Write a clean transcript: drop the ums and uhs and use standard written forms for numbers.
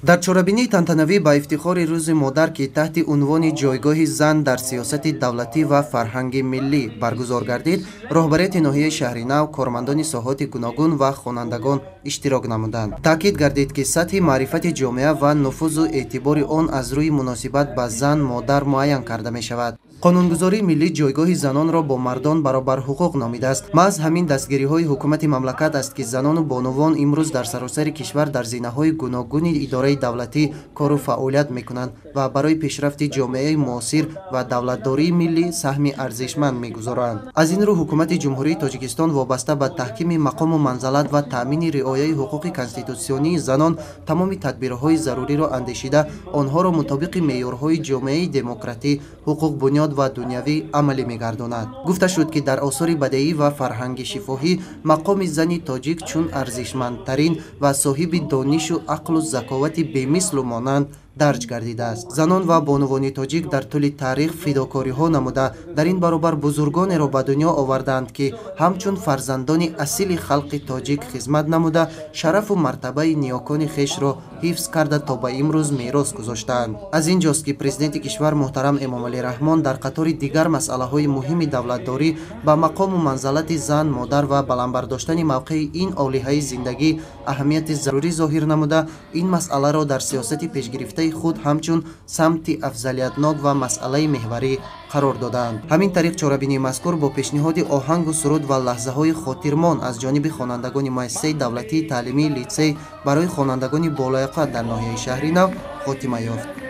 Дар чорабинии тантанавӣ ба ифтихори Рӯзи модар, ки таҳти унвони ҷойгоҳи зан дар сиёсати давлатӣ ва фарҳанги миллӣ баргузор гардид, роҳбарияти ноҳияи Шаҳри Нав, кормандони соҳоти гуногун ва хонандагон иштирок намуданд. Таъкид гардид, ки сатҳи маърифати ҷомеа ва нуфузу эътибори он аз рӯи муносибат ба зан модар муайян карда мешавад. Қонунгузории миллӣ ҷойгоҳи занонро бо мардон баробарҳуқуқ номидааст. Маҳз ҳамин дастгириҳои ҳукумати мамлакат аст, ки занону бонувон имрӯз дар саросари кишвар дар зинаҳои гуногуни идораи давлатӣ кору фаъолият мекунанд ва барои пешрафти ҷомеаи муосир ва давлатдории миллӣ саҳми арзишманд мегузоранд. Аз ин рӯ ҳукумати Ҷумҳурии Тоҷикистон вобаста ба таҳкими мақому манзалат ва таъмини риояи ҳуқуқи конститутсионии занон тамоми тадбирҳои заруриро андешида, онҳоро мутобиқи меъёрҳои ҷомеаи демократӣ, ҳуқуқбунёд ва дунявӣ амалӣ мегардонад. Гуфта шуд, ки дар осори бадеӣ ва фарҳанги шифоҳӣ мақоми зани тоҷик чун арзишмандтарин ва соҳиби донишу ақлу заковати бемислу монанд дарҷ гардидааст. Занон ва бонувони тоҷик дар тӯли таърих фидокориҳо намуда, дар ин баробар бузургонеро ба дунё овардаанд, ки ҳамчун фарзандони асили халқи тоҷик хизмат намуда, шарафу мартабаи ниёкони хешро ҳифз карда то ба имрӯз мерос гузоштаанд. Аз ин ҷост, ки президенти кишвар муҳтарам Эмомалӣ Раҳмон дар қатори дигар масъалаҳои муҳими давлатдорӣ ба мақому манзалати зан, модар ва баланд бардоштани мавқеи ин олиҳаи зиндагӣ аҳамияти зарурӣ зоҳир намуда, ин масъаларо дар сиёсати пешгирифтаи худ ҳамчун самти афзалиятнок ва масъалаи меҳварӣ қарор додаанд. Ҳамин тариқ чорабинии мазкур бо пешниҳоди оҳангу суруд ва лаҳзаҳои хотирмон аз ҷониби хонандагони муассисаи давлатии таълимии литсей барои хонандагони болаёқат дар ноҳияи Шаҳри Нав хотима ёфт.